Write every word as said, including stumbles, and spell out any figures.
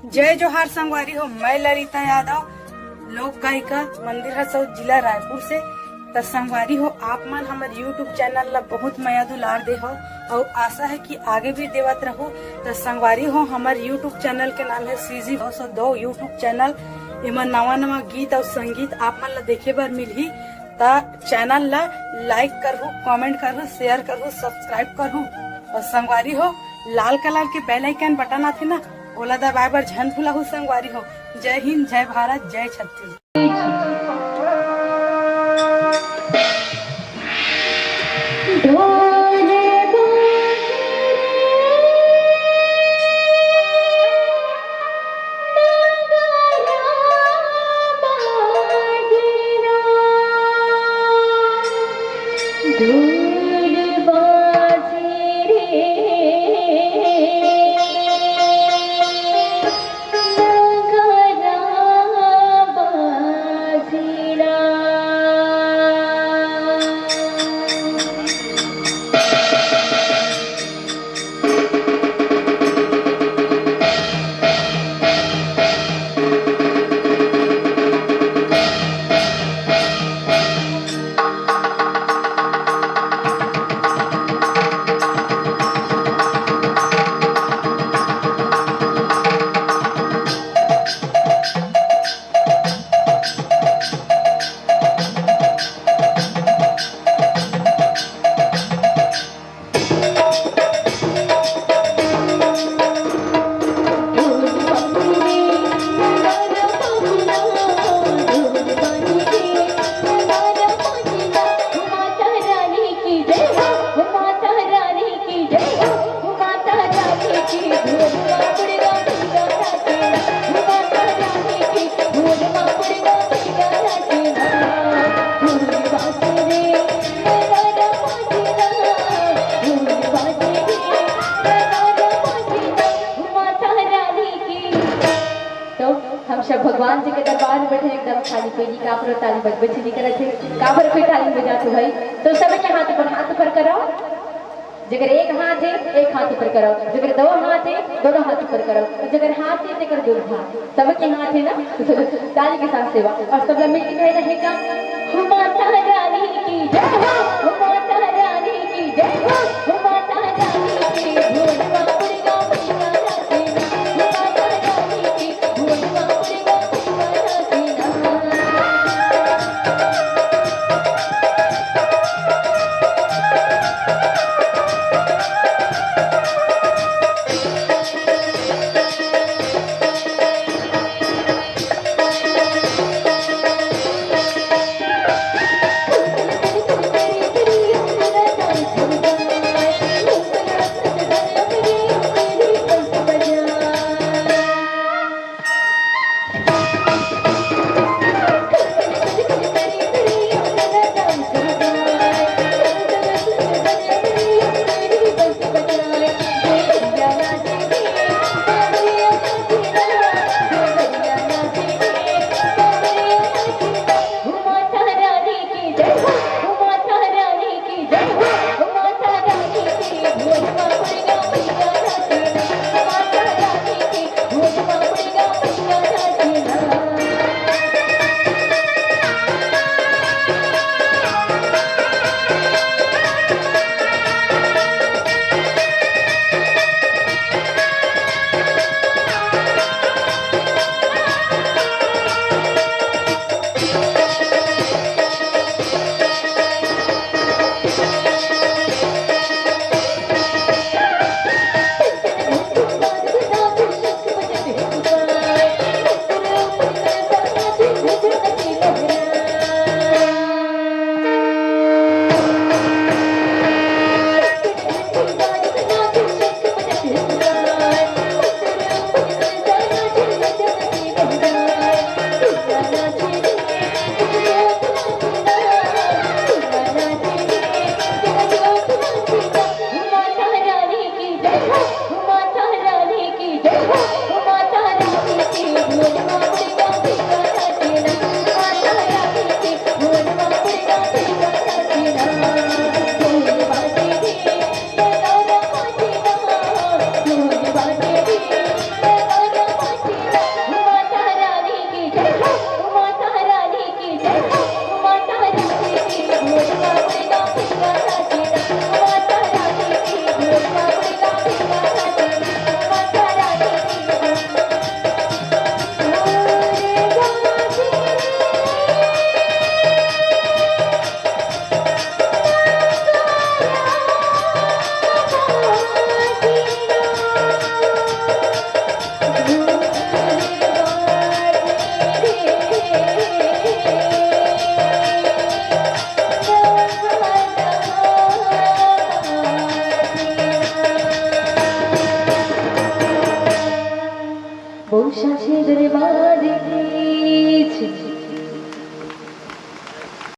जय जोहार संगवारी हो, मैं ललिता यादव, लोक गायिका, मंदिर हसौद, जिला रायपुर से। त संगवारी हो, आप मन हमर YouTube चैनल ला बहुत मया दुलार दे हो, अउ आशा है कि आगे भी देवत रहू। त संगवारी हो, हमर YouTube चैनल के नाम है CG दो सौ दो YouTube चैनल। एमा नवा नवा गीत अउ संगीत आप मन ला देखे बर मिलही। त चैनल ला लाइक करहू, कमेंट करहू, शेयर करहू, सब्सक्राइब करहू। अउ संगवारी हो, लाल कलर के बेल आइकन बटन आथे ना, ओला दबाए बर झन भुलाहू संगवारी हो। जय हिंद, जय भारत, जय छत्तीसगढ़। तो हम सब भगवान जी के दरबार में बैठे, एकदम खाली पेटी कांप रहे, ताली बजबे नहीं करत हे। काबर कोई ताली बजात हो भाई? तो सब के हाथ ऊपर, हाथ ऊपर करो। जेकर एक हाथ है, एक हाथ ऊपर करो। जेकर दो हाथ है, दोनों हाथ ऊपर करो। और जेकर हाथ है, तेकर दो हाथ। सबके हाथ है ना, तो ताली के साथ सेवा। और सब मिलके कहे रहेगा, "माता रानी।"